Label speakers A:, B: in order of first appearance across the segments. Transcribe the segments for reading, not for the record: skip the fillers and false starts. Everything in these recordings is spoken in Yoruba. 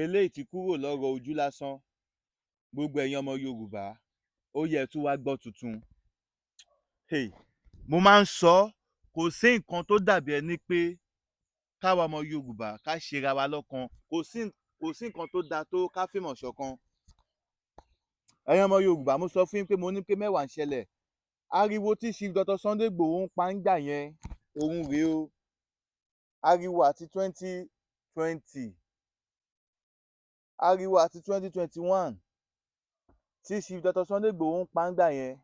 A: Eléyìí ti kúrò lọ́rọ̀ ojú lásán. Gbogbo ẹ̀yin ọmọ Yorùbá, ó yẹ ẹ tún wá gbọ́ tuntun. Hey, mo máa ń sọ ọ́, kò sí nǹkan tó dàbí ẹni pé káwa ọmọ Yorùbá ká ṣera wa lọ́kan. Kò sí nǹkan tó dáa tó ká fìmọ̀ ṣọ̀kan. Ẹ̀yin ọmọ Yorùbá, mo sọ fún yín pé mo ní pé mẹ́wàá ń ṣẹlẹ̀. Ariwo tí Chief Dr. Sunday Igboho ń pa ń gbà yẹn, òun rèé o. Ariwo àti 2020, ariwo àti 2021 tí Chief Dr. Sunday Igboho ń pa ń gbà yẹn,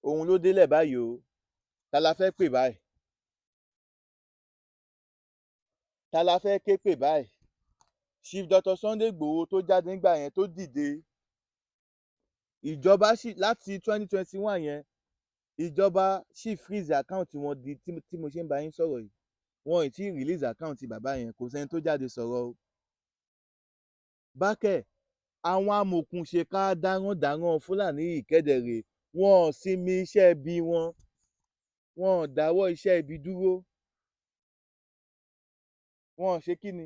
A: òun ló délẹ̀ báyìí o. Ta la fẹ́ pè báyìí? Ta la fẹ́ ké pè báyìí? Chief Dr. Sunday Igboho tó jáde nígbà yẹn, tó dìde, ìjọba sì láti 2021 yẹn, ìjọba sì freeze account wọn di tí mo ṣe ń bá yín sọ̀rọ̀ yìí. Wọn ì tí ì release account bàbá yẹn. Kò sẹ́ni tó jáde sọ̀rọ̀ o. Bákẹ́ àwọn amòòkùnṣèkà darandaran Fúlàní yìí kẹ́dẹ̀rẹ̀, wọn ò sinmi iṣẹ́ ibi wọn, wọn ò dáwọ́ iṣẹ́ ibi dúró. Wọn ò ṣe kí ni,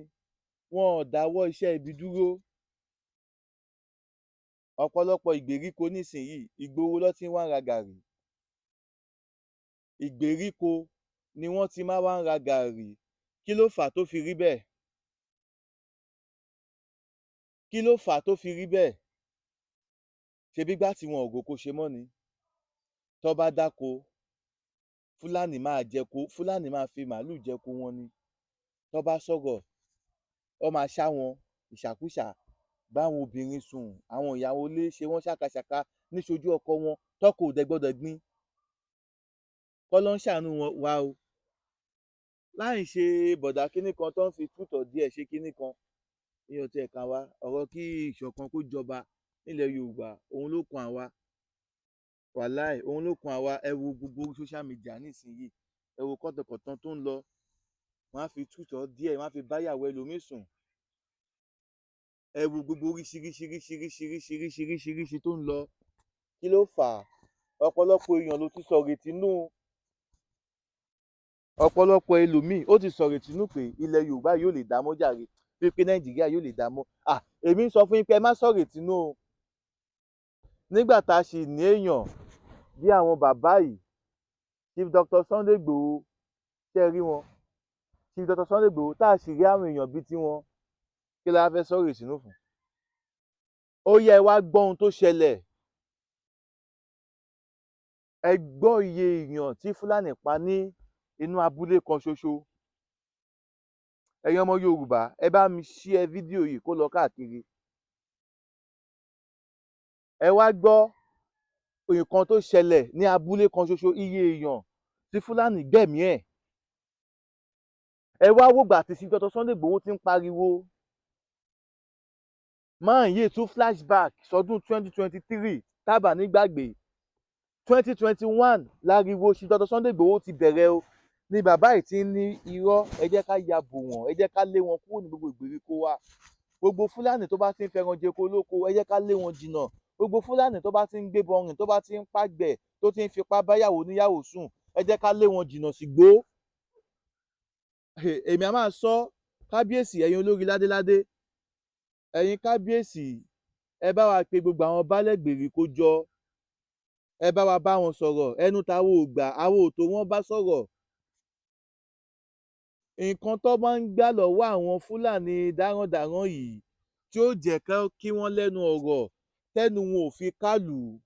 A: wọn ò dáwọ́ iṣẹ́ ibi dúró. Ọ̀pọ̀lọpọ̀ ìgbèríko nísìnyìí, ìgboro ló ti ń wá ra gàrí. Ìgbèríko ni wọ́n ti máa wá ń ra gàrí. Kí ló fà á tó fi rí bẹ́ẹ̀? Kí ló fà á tó fi rí bẹ́ẹ̀? Ṣebí ìgbà tí wọn ò róko ṣe mọ́ ni. Tán bá dáko, Fúlàní máa jẹko, Fúlàní máa fi màálù jẹko wọn ni. Tán bá sọ̀rọ̀, wọ́n máa ṣá wọn ìṣàkúṣàá, báwọn obìnrin sùn, àwọn ìyàwó ilé, ṣe wọ́n ṣàkàṣàkà níṣojú ọkọ wọn, tọ́kọ ò dẹ̀ gbọ́dọ̀ gbin. Kọ́lọ́run ṣàánú wọn wa o. Láì ṣe bọ̀dá kínní kan tó ń fi truth or dare ṣe kínní kan, ìyẹn ò tiẹ̀ kàn wá. Ọ̀rọ̀ kí ìṣọ̀kan kó jọba nílẹ̀ Yorùbá, òun ló kan àwa. Wàláì, òun ló kan àwa. Ẹ wo gbogbo orí social media nísìnyìí, ẹ wo kọ́tọkọ̀tan tó ń lọ. Wọ́n á fi truth or dare, wọ́n á fi báyàwó ẹlòmíì sùn. Ẹ wo gbogbo oríṣiríṣiríṣiríṣiríṣiríṣiríṣi tó ń lọ. Kí ló fà á? Ọ̀pọ̀lọpọ̀ èèyàn ló ti sọ̀rètí nù. Ọ̀pọ̀lọpọ̀ ẹlòmíì ó ti sọ̀rètí nù pé ilẹ̀ Yorùbá yóò lè dá mọ́ jàre, pé Nàìjíríà yóò lè dá mọ́. À, èmi ń sọ fún yín pé ẹ má sọ̀rètí nù o. Nígbà tá a sì ní èèyàn bí àwọn bàbá yìí, Chief Dr. Sunday Igboho, ṣé ẹ rí wọn? Chief Dr. Sunday Igboho, tá a sì rí àwọn èèyàn bíi tiwọn, kí la fẹ́ sọ̀rètí nù fún? Ó yẹ ẹ wá gbọ́ ohun tó ṣẹlẹ̀. Ẹ gbọ́ iye èèyàn tí Fúlàní pa ní inú abúlé kan ṣoṣo. Ẹ̀yin ọmọ Yorùbá, ẹ bá mi share fídíò yìí kó lọ káàkiri. Ẹ wá gbọ́ nǹkan tó ṣẹlẹ̀ ní abúlé kan ṣoṣo, iye èèyàn tí Fúlàní gbẹ̀mí ẹ̀. Ẹ wá wògbà tí Chief Dr. Sunday Igboho ti ń pariwo. Máa yìí tún flashback sọdún 2023 tábà nígbàgbé. 2021 láriwo Chief Dr. Sunday Igboho ti bẹ̀rẹ̀ o, ni bàbá yìí ti ń ní irọ́, ẹ jẹ́ ká ya bò wọ́n, ẹ jẹ́ ká lé wọn kúrò ní gbogbo ìgbèríko wa. Gbogbo Fúlàní tó bá ti ń fẹran jẹko lóko, ẹ jẹ́ ká lé wọn jìnnà. Gbogbo Fúlàní tó bá ti ń gbébọn rìn, tó bá ti ń pàgbẹ̀, tó ti ń fipá báyàwó níyàwó sùn, ẹ jẹ́ ká lé wọn jìnnà sígbó. Èmi á máa sọ, kábíyèsí, ẹ̀yin olórí ládéládé, ẹ̀yin kábíyèsí, ẹ bá wa pe gbogbo àwọn baálẹ̀ gbèríko jọ, ẹ bá wa bá wọn sọ̀rọ̀. Ẹnu táwọn ò gbà, àwọn ò tó wọn bá sọ̀rọ̀. Nǹkan tó bá ń gbà lọ́wọ́ àwọn Fúlàní darandaran yìí tí ó jẹ́ kí wọ́n lẹ́nu ọ̀rọ̀ tẹ́nu wọn ò fi kálùú,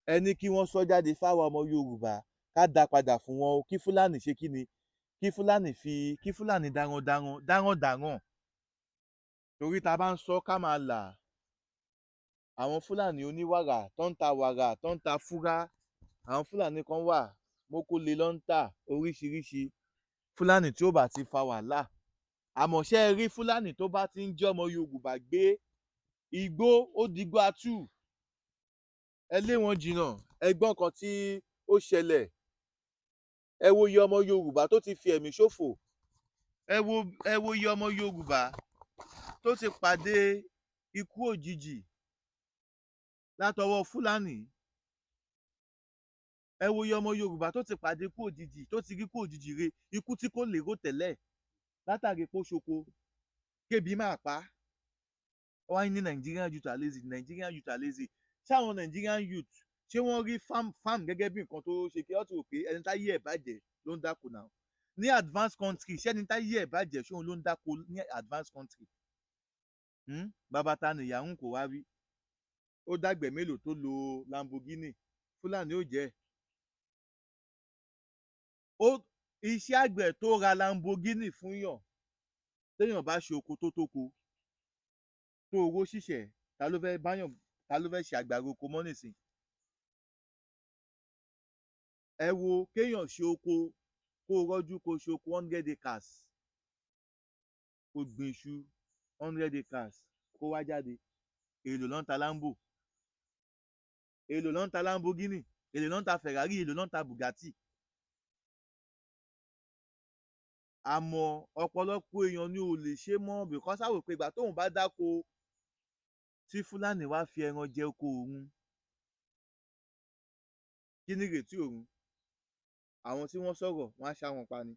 A: ẹ ní kí wọ́n sọ jáde fáwọn ọmọ Yorùbá, ká dá padà fún wọn o. Kí Fúlàní ṣe kí ni? Kí Fúlàní fi kí Fúlàní darandaran darandaran, torí tá a bá ń sọ ká máa là, àwọn Fúlàní oníwàrà tó ń ta wàrà, tó ń ta fúrá, àwọn Fúlàní kan wà, mókóle ló ń tà, oríṣiríṣi Fúlàní tí ó bá ti fa wàhálà. Àmọ́ ṣé ẹ rí Fúlàní tó bá ti ń jẹ́ ọmọ Yorùbá gbé, igbó ó digbó atú, ẹ lé wọn jìnnà. Ẹ gbọ́ nǹkan tí ó ṣẹlẹ̀. Ẹ wo iye ọmọ Yorùbá tó ti fi ẹ̀mí ṣòfò. Ẹ wo iye ọmọ Yorùbá tó ti pàdé ikú òjijì látọwọ́ Fúlàní. Ẹ wo iye ọmọ Yorùbá tó ti pàdé ikú òjijì, tó ti rí ikú òjijì re, ikú tí kò lérò tẹ́lẹ̀, látàrí pé ó ṣoko. Kébi máa pa á. Wọ́n ní Nigerian youth are lazy, Nigerian youth are lazy. Ṣé àwọn Nigerian youth, ṣé wọ́n rí farm gẹ́gẹ́ bí nǹkan tó ṣe kí wọ́n ti rò pé ẹni táyé ẹ̀ bàjẹ́ ló ń dáko náà? Ní advanced country, ṣé ẹni táyé ẹ̀ bàjẹ́, ṣé òun ló ń dáko ní advanced country? Bàbá ta ni ìyàwó kò wá rí? Ó dàgbẹ̀ mélòó tó lo Lamborghini? Fúlàní ò jẹ́ ó. Iṣẹ́ àgbẹ̀ tó ra Lamborghini fún yàn, téèyàn bá ṣe oko tó tóko tó owó ṣìṣẹ́, ta ló fẹ́ báyàn? Ta ló fẹ́ ṣe àgbàro oko mọ́ nísìn? Ẹ wo kéèyàn ṣe oko, kó rọ́jú kó ṣe oko 100 acres, kó gbin iṣu 100 acres, kó wá jáde. Èló ló ń ta Lambo? Èló ló ń ta Lamborghini? Èló ló ń ta Ferrari? Èló ló ń ta Bugatti? Àmọ́ ọ̀pọ̀lọpọ̀ èèyàn ni ò lè ṣe mọ́, because á rò pé ìgbà tóun bá dáko tí Fúlàní wá fi ẹran jẹ oko òun, kí ni ìrètí òun? Àwọn tí wọ́n sọ̀rọ̀, wọ́n á ṣá wọn pa ni.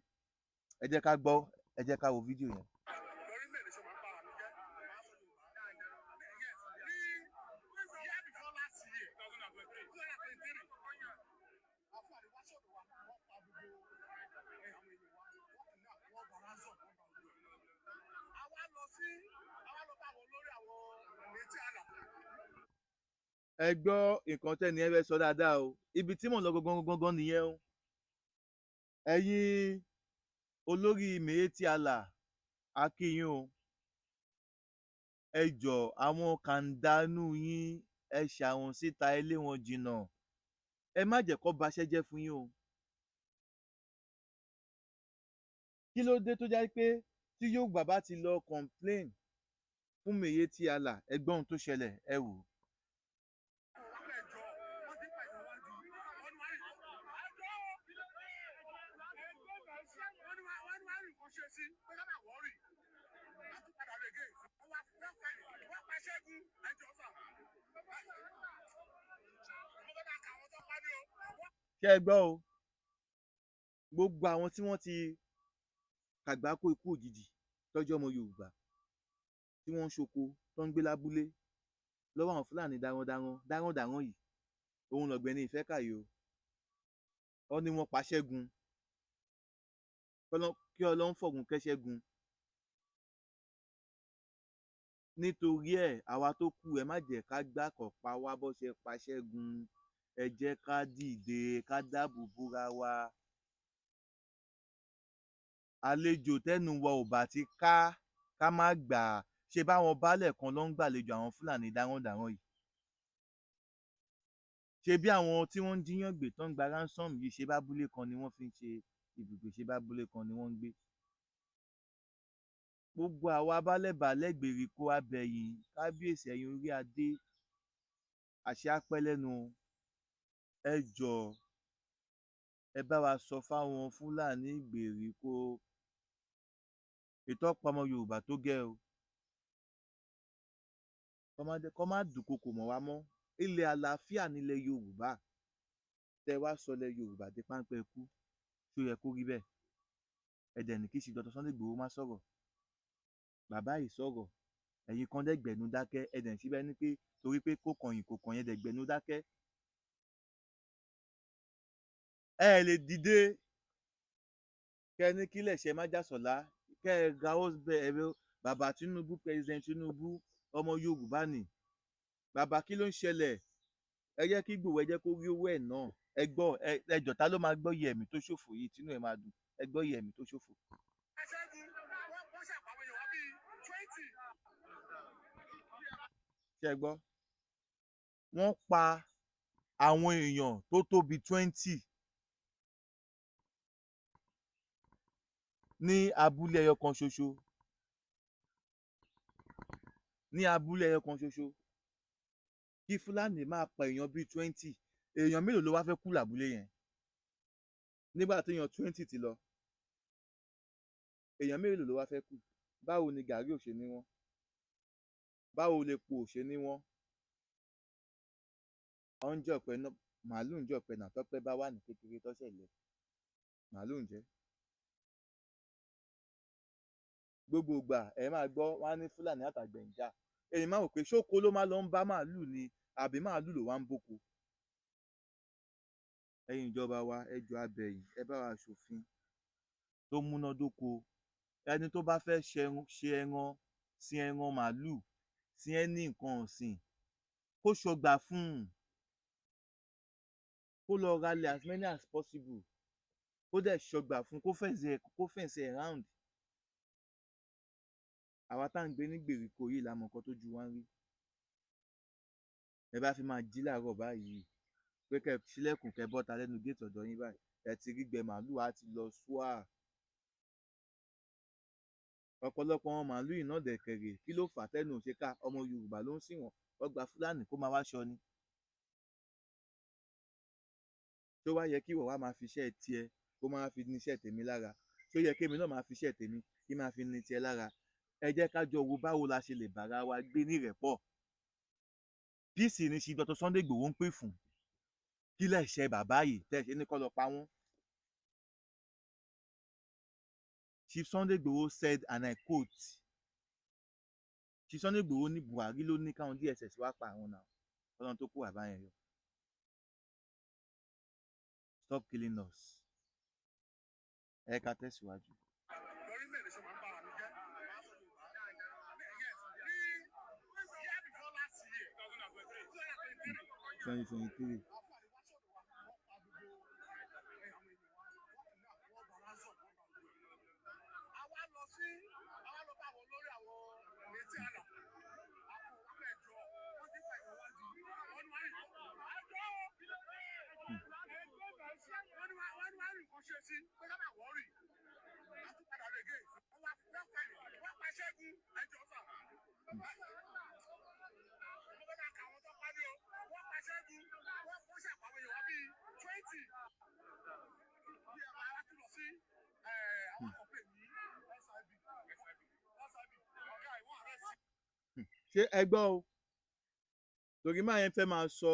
A: Ẹ jẹ́ ká gbọ́, ẹ jẹ́ ká wo fídíò yẹn.
B: Lórílẹ̀-èdè ṣe máa ń bára mi jẹ́. Yes, ní year before last year, 2023, àwọn Fúlàní wá sọ̀dọ̀ wa, wọ́n pa gbogbo àwọn èèyàn wa, wọ́n kidnap, wọ́n gba ransom, wọ́n gba gbogbo ẹ̀. Àwa lọ sí, àwa lọ bá àwọn olórí àwọn etí àlà.
A: Ẹ gbọ́ nǹkan tẹ́ni ẹ fẹ́ sọ dáadáa o. Ibi tí mò ń lọ gangan gangan nìyẹn o. Ẹ̀yin olórí Miyetti Allah, a kí yín o. Ẹ jọ̀ọ́, àwọn kàńdánù yín, ẹ ṣàwọn síta, ẹ lé wọn jìnnà. Ẹ má jẹ́ kó baṣẹ́ jẹ́ fún yín o. Kí ló dé tó jẹ́ pé tí Yorùbá bá ti lọ complain fún Miyetti Allah, ẹ gbọ́ ohun tó ṣẹlẹ̀, ẹ wò ó.
B: Ẹjọ́, wọ́n ti pààyàn wá di wọ́n ní wá rí ẹjọ́, wọ́n ní wá rí nǹkan ṣe sí pé ká má wọ́ọ̀rì. A tún padà lè gé wọ́n wá, wọ́n pa Ṣẹ́gun. Ẹjọ́ sà, mo fẹ́ máa kà àwọn tó pa ní o.
A: Ṣé ẹ gbọ́ o? Gbogbo àwọn tí wọ́n ti kàgbákò ikú òjijì tọ́jú ọmọ Yorùbá tí wọ́n ń ṣoko, tó ń gbé lábúlé lọ́wọ́ àwọn Fúlàní darandaran darandaran yìí, òun lọ̀gbẹ́ni Ìfẹ́kàyè o. Wọ́n ní wọ́n pa Ṣẹ́gun, kí Ọlọ́run fọ̀run kẹ́ Ṣẹ́gun. Nítorí ẹ̀, àwa tó kù, ẹ má jẹ́ ká gbàkọ̀ pa wá bó ṣe pa Ṣẹ́gun. Ẹ jẹ́ ká dìde, ká dáàbò bóra wa. Àlejò tẹ́nu wa ò bá ti ká, ká má gbà á. Ṣe báwọn baálẹ̀ kan ló ń gbàlejò àwọn Fúlàní darandaran yìí? Ṣe bí àwọn tí wọ́n ń jíyàn gbé tó ń gba ransom yìí, ṣe bábúlé kan ni wọ́n fi ń ṣe ibùgbé? Ṣe bábúlé kan ni wọ́n ń gbé? Gbogbo àwa baálẹ̀-baálẹ̀ gbèríko, abẹ̀yìn kábíyèsí, ẹ̀yin orí adé, àṣẹ á pẹ́ lẹ́nu o. Ẹ jọ̀ọ́, ẹ bá wa sọ fáwọn Fúlàní ìgbèríko ìtọ́pọ̀ ọmọ Yorùbá tó gẹ́ o, kọ́ má dúnkokò mọ́ wa mọ́. Ilẹ̀ àlàáfíà nílẹ̀ Yorùbá. Tẹ wá sọlẹ̀ Yorùbá dé páńpẹ́ ikú, ṣó yẹ kó rí bẹ́ẹ̀? Ẹ dẹ̀ ní kí Chief Dr. Sunday Igboho má sọ̀rọ̀. Bàbá yìí sọ̀rọ̀, ẹ̀yin kan dẹ̀ gbẹ̀nu dákẹ́. Ẹ dẹ̀ ń síbẹ̀ ní pé torí pé kò kàn yín, kò kàn yín, ẹ dẹ̀ gbẹ̀nu dákẹ́. Ẹ lè dìde kẹ ní kílẹ̀ ṣe má jàsọ̀lá, kẹ ẹ rawọ́ bẹ ẹ bàbá Tinubu, President Tinubu, ọmọ Yorùbá ni bàbá. Kí ló ń ṣẹlẹ̀? Ẹ jẹ́ kí Ìgbòho, ẹ jẹ́ kó rí owó ẹ̀ náà. Ẹ gbọ́, ẹ jọ̀ọ́, ta ló máa gbọ́ iye ẹ̀mí tó ṣòfò yìí tínú ẹ̀ máa dùn? Ẹ gbọ́ iye ẹ̀mí tó ṣòfò.
B: Ṣẹ́gun, wọ́n ṣàpàwọn èèyàn wá bíi 20.
A: Ṣé ẹ gbọ́? Wọ́n pa àwọn èèyàn tó tó bíi 20 ní abúlé ẹyọ kan ṣoṣo, ní abúlé ẹyọ kan ṣoṣo. Kí Fúlàní máa pa èèyàn bíi 20, èèyàn mélòó ló wá fẹ́ kú lábúlé yẹn nígbà téèyàn 20 ti lọ? Èèyàn mélòó ló wá fẹ́ kú? Báwo ni gàrí ò ṣe ní wọ́n? Báwo lepo ò ṣe ní wọ́n? Ọ̀ ń jọ̀pẹ náà, màálù ń jọ̀pẹ náà. Tọ́pẹ́ bá wà ní kékeré tọ́sẹ̀ lẹ̀, màálù ń jẹ. Gbogbo ìgbà ẹ máa gbọ́, wọn á ní Fúlàní àtàgbẹ̀ ń jà. Èyí máa wò pé ṣóko ló máa lọ ń bá màálù ni àbí màálù ló wá ń bóko? Ẹ̀yin ìjọba wa, ẹ jọ̀ọ́, a bẹ̀ yín, ẹ bá wa ṣòfin tó múnádóko. Ẹni tó bá fẹ́ ṣe ẹran, sin ẹran màálù, sin ẹni nǹkan ọ̀sìn, kó ṣọgbà fún un, kó lọ ralẹ̀ as many as possible, kó dẹ̀ ṣọgbà fún un, kó fence ẹ̀ round. Àwa tá à ń gbé ní gbèríko yìí la mọ nǹkan tójú wa ń rí. Ẹ bá fi máa jí láàárọ̀ báyìí pé kẹ́ ẹ ṣílẹ̀kùn, kẹ́ ẹ bọ́ta lẹ́nu géètì ọ̀dọ̀ yín báyìí, ẹ ti rí gbẹ màálù á ti lọ ṣúà. Ọ̀pọ̀lọpọ̀ àwọn màálù yìí náà dẹ̀kẹ̀rẹ̀, kí ló fà á tẹ́nu ò ṣe ká? Ọmọ Yorùbá ló ń sìn wọ́n. Wọ́n gba Fúlàní kó máa wá ṣọ́ ni. Tó wá yẹ kí ìwọ wá máa fi iṣẹ́ tiẹ̀ kó máa fi ní iṣẹ́ tèmi lára? Tó yẹ kémi náà máa fi iṣẹ́ tèmi kí máa fi ní tiẹ̀ lára? Ẹ jẹ́ ká jọ wo báwo la ṣe lè bára wa gbé ní ìrẹ́pọ̀. Peace ni ṣi Dr. Sunday Igboho ń pè fún. Kí lẹ̀ṣẹ̀ bàbá yìí tẹ́ ẹ ṣe ní kó lọ pa wọ́n? Chief Sunday Igboho said, and I quote, Chief Sunday Igboho ní Buhari ló ní káwọn DSS wá pa àwọn náà. Ọlọ́run tó kó bàbá yẹn yọ. Stop killing us. Ẹ ká tẹ̀síwájú.
B: Lórí mẹ́rin ṣe máa ń bára mi jẹ́. Máa sọ Yorùbá. Yes, ní year before last year, 2023.
A: 2023.
B: Àwọn Fúlàní wá sọ́dọ̀ wa, wọ́n pa gbogbo àwọn èèyàn wa, wọ́n kidnap, wọ́n gba ransom, wọ́n gba gbogbo ẹ̀. Àwa lọ bá àwọn olórí àwọn létí àlà. Àpò wa mẹ́jọ, wọ́n ti pa ìwọ̀n wá di. Wọ́n ní wá rí àjọ wọ́n ní wá rí nǹkan ṣe sí pé ká má worry. A tún padà lè gé. Wọ́n wá wọ́n pa Ṣẹ́gun ẹjọ́ sà. Mo fẹ́ máa kà àwọn tó pa ní o. Wọ́n pa Ṣẹ́gun, wọ́n ṣàpàwọn èèyàn wá bíi 20. Bí ẹ máa tún lọ sí àwọn complain ní SIB. SIB ọ̀gá ìwọ̀n arrest.
A: Ṣé ẹ gbọ́ o? Torí máa yẹn fẹ́ máa sọ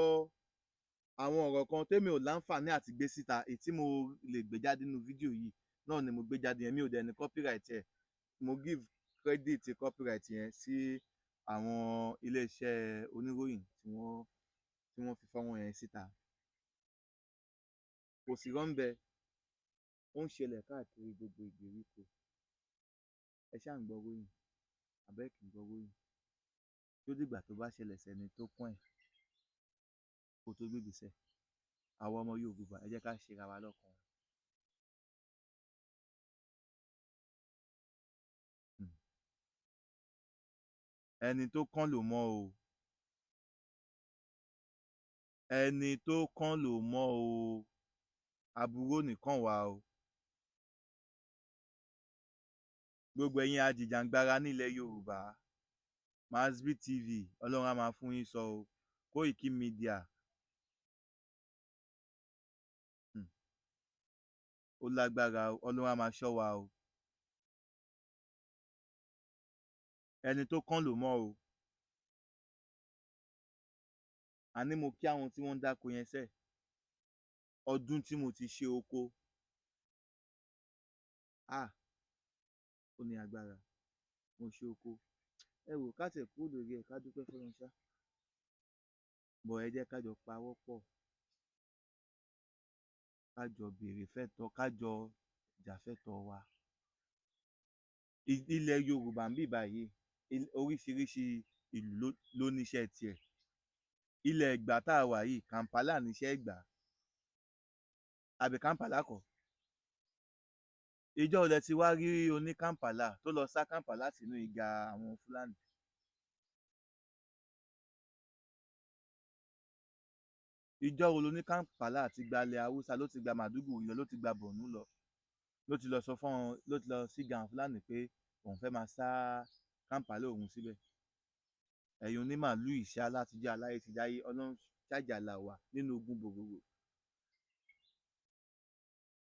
A: àwọn ọ̀rọ̀ kan tèmi ò láǹfààní àti gbé síta. Èyí tí mo lè gbé jáde nínú fídíò yìí náà ni mo gbé jáde yẹn. Mi ò dẹ̀ ní copyright ẹ̀. Mo give credit copyright yẹn sí àwọn iléeṣẹ́ oníròyìn tí wọ́n fi fọ́nrán yẹn síta. Kò sí rọ́ńbẹ́, ó ń ṣẹlẹ̀ káàkiri gbogbo ìgbèríko. Ẹ ṣáà ń gbọ́ ròyìn àbẹ́ kì í gbọ́ ròyìn? Tó dìgbà tó bá ṣẹlẹ̀ sẹ́ni tó kàn ẹ́ kó tó gbégbèsè. Àwa ọmọ Yorùbá, ẹ jẹ́ ká ṣera wa lọ́kan. Ẹni tó kàn ló mọ̀ o. Ẹni tó kàn ló mọ̀ o. Aburú ò ní kàn wá o. Gbogbo ẹ̀yin ajìjàǹgbara nílẹ̀ Yorùbá, Masbi TV, Ọlọ́run á máa fún yín sọ o. Koiki Media, ó lágbára o. Ọlọ́run á máa ṣọ́ wa o. Ẹni tó kàn ló mọ̀ o. Àní mo kí àwọn tí wọ́n ń dáko yẹn sẹ́ẹ̀. Ọdún tí mo ti ṣe oko, ah, ó ní agbára. Mo ṣe oko, ẹ wò, ká tiẹ̀ kúrò lórí ẹ̀, ká dúpẹ́ fọlọ́run ṣá bọ̀. Ẹ jẹ́ ká jọ pawọ́ pọ̀, ká jọ béèrè fẹ́tọ̀ọ́, ká jọ jà fẹ́tọ̀ọ́ wa. Ilẹ̀ Yorùbá ń bì báyìí, oríṣiríṣi ìlú ló níṣẹ́ tiẹ̀. Ilẹ̀ Ẹ̀gbá tá a wà yìí, Kampala níṣẹ́ Ẹ̀gbá, àbí Kampala kọ́? Ìjọ́ wo lẹ ti wá rí oní Kampala tó lọ sá Kampala sínú ìgà àwọn Fúlàní? Ìjọ́ wo loní Kampala ti gba ilẹ̀ Haúsá, ló ti gba Màdúgùrí lọ, ló ti gba Bọ̀nú lọ, ló ti lọ sọ fún wọn, ló ti lọ síga àwọn Fúlàní pé òun fẹ́ máa sá Kampala òun síbẹ̀? Ẹ̀yin onímàálù ìṣá látijọ́ aláyé ti dáyé, Ọlọ́run ṣàjàlà wà nínú ogun bòròrò.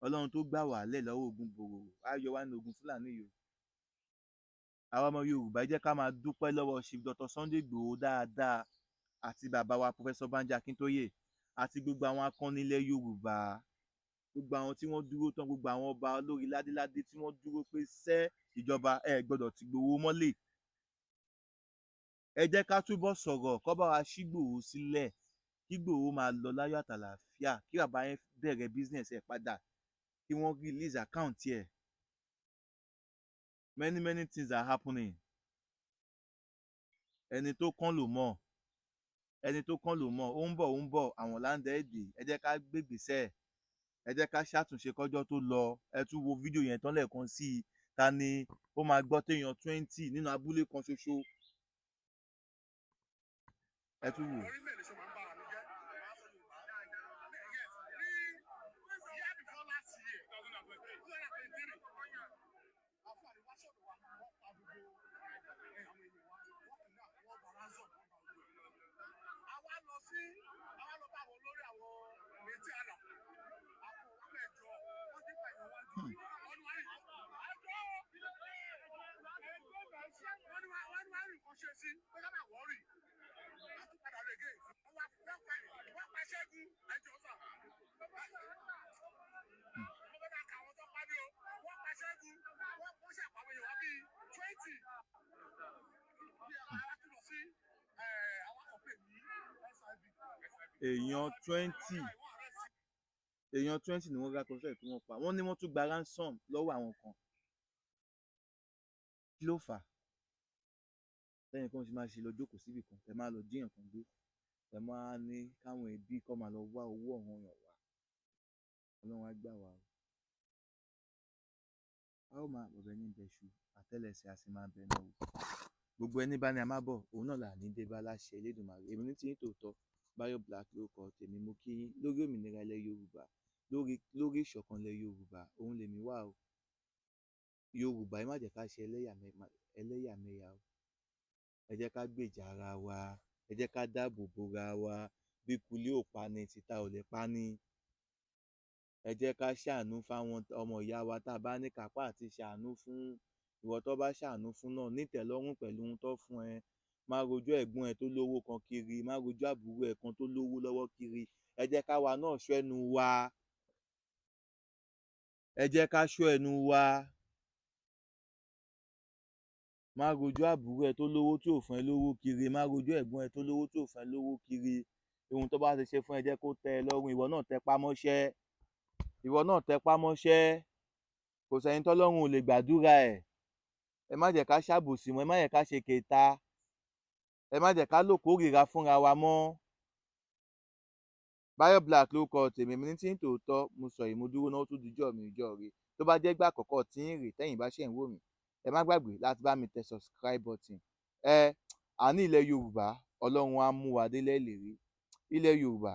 A: Ọlọ́run tó gbà wá lẹ̀ lọ́wọ́ ogun bòròrò á yọ wá nínú ogun Fúlàní yìí o. Àwa ọmọ Yorùbá, ẹ jẹ́ ká máa dúpẹ́ lọ́wọ́ Chief Dr. Sunday Igboho dáadáa, àti bàbá wa Professor Banji Akintoye, àti gbogbo àwọn akọni ilẹ̀ Yorùbá, gbogbo àwọn tí wọ́n dúró tán, gbogbo àwọn ọba olórí ládéládé tí wọ́n dúró pé sẹ́ Ìjọba, ẹ gbọ́dọ̀ ti Ìgbòho mọ́lẹ̀. Ẹ jẹ́ ká túbọ̀ sọ̀rọ̀ kó bá wa ṣí Ìgbòho sílẹ̀, kí Ìgbòho máa lọ láyọ̀ àtàlàáfíà, kí bàbá yẹn bẹ̀rẹ̀ business ẹ̀ padà, kí wọ́n release account ẹ̀. Many, many things are happening. Ẹni tó kàn ló mọ̀, ẹni tó kàn ló mọ̀. Ó ń bọ̀, ó ń bọ̀, àwọn láǹdẹ̀ẹ́dì. Ẹ jẹ́ ká gbégbèsè, ẹ jẹ́ ká ṣàtúnṣe kọjọ́ tó lọ. Ẹ tún wo fídíò yẹn tán lẹ́ẹ̀kan sí i. Ta ni ó máa gbọ́ téèyàn 20 nínú abúlé kan ṣoṣo? Ẹ tún wò.
B: Orí mẹ́rin ṣe máa ń bára mi jẹ́. Máa sọ Yorùbá. Yes, ní year before last year, 2023, àwọn Fúlàní wá sọ̀dọ̀ wa, wọ́n pa gbogbo àwọn èèyàn wa, wọ́n kidnap, wọ́n gba ransom, wọ́n gba gbogbo ẹ̀. Àwa lọ sí, àwa lọ bá àwọn olórí àwọn etí àlà. Àpò wọn mẹ́jọ, wọ́n ti pààyàn wájú. Wọ́n ní wá rí àjọ. Wọ́n ní wá rí nǹkan ṣe sí, pé ká má worry. A tún padà lọ again. Wọ́n wá wọ́n pa Ṣẹ́gun ẹjọ́ sà. Mo fẹ́ máa kà àwọn tó pa ní o. Wọ́n pa Ṣẹ́gun, wọ́n ṣàpàwọn èèyàn wá bíi 20. Bí àwa tún lọ sí àwọn akọ̀pẹ̀ ní SIB.
A: Èèyàn 20, èèyàn 20 ni wọ́n rákọ sílẹ̀ tí wọ́n pa. Wọ́n ní wọ́n tún gba ransom lọ́wọ́ àwọn kan. Kí ló fà á lẹ́yìn kí wọ́n ti máa ṣe lọ jókòó síbì kan, ẹ máa lọ jíyàn kan gbé, ẹ máa ní káwọn ẹbí kọ́ máa lọ wá owó ọ̀hún yàn wá? Ọlọ́run á gbà wá o. A ó máa bọ̀bẹ̀ ní bẹ̀ṣù, àtẹ́lẹsẹ̀ a sì máa bẹ̀ náà o. Gbogbo ẹni bá ní a máa bọ̀, òun náà là ní dé bá láṣẹ Elédùmarè. Èmi ní tiyín tòótọ́, Báyọ̀ Black lórúkọ tèmi. Mo kí yín lórí òmìnira ilẹ̀ Yorùbá, lórí ìṣọ̀kan ilẹ̀ Yorùbá, òun lèmi wà o. Yorùbá, ẹ má jẹ́ ká ṣe ẹlẹ́yàmẹ̀yà o. Ẹ jẹ́ ká gbèjà ara wa, ẹ jẹ́ ká dáàbò bora wa. Bí kulé ò pa ni, tìta ò lè pa ni. Ẹ jẹ́ ká ṣàánú fáwọn ọmọ ìyá wa tá a bá ní kápá àti ṣàánú fún. Ìwọ tó bá ṣàánú fún náà, nítẹ̀lọ́rùn pẹ̀lú ohun tó fún ẹ. Má rojọ́ ẹ̀gbọ́n ẹ tó lówó kan kiri, má rojọ́ àbúrò ẹ kan tó lówó lọ́wọ́ kiri. Ẹ jẹ́ káwa náà ṣọ́ ẹnu wa, ẹ jẹ́ ká ṣọ́ ẹnu wa. Má rojọ́ àbúrò ẹ tó lówó tí ò fún ẹ lówó kiri, má rojọ́ ẹ̀gbọ́n ẹ tó lówó tí ò fún ẹ lówó kiri. Ohun tó bá ti ṣe fún ẹ, jẹ́ kó tẹ́ ẹ lọ́rùn. Ìwọ náà tẹpá mọ́ṣẹ́, ìwọ náà tẹpá mọ́ṣẹ́. Kò sẹ́ni tọ́lọ́run ò lè gbàdúrà ẹ̀. Ẹ má jẹ́ ká ṣàbòsí mọ́, ẹ má jẹ́ ká ṣe kèéta, ẹ má jẹ́ ká lò kórìíra fúnra wa mọ́. Báyọ̀ Black lórúkọ tèmi. Èmi ní tí ń tòótọ́. Mo sọ yìí, mo dúró náà. Ó tún dijọ́ mi ìjọ́ rí. Tó bá jẹ́ gbà àkọ́kọ́ tí ń rè tẹ́yìn bá ṣẹ̀ ń wò mí, ẹ má gbàgbé láti bá mi tẹ subscribe button. Ẹ àní ilẹ̀ Yorùbá, Ọlọ́run á mú wa délẹ̀ ìlérí. Ilẹ̀ Yorùbá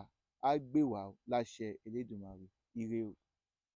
A: á gbè wá láṣẹ Elédùmarè. Ire o.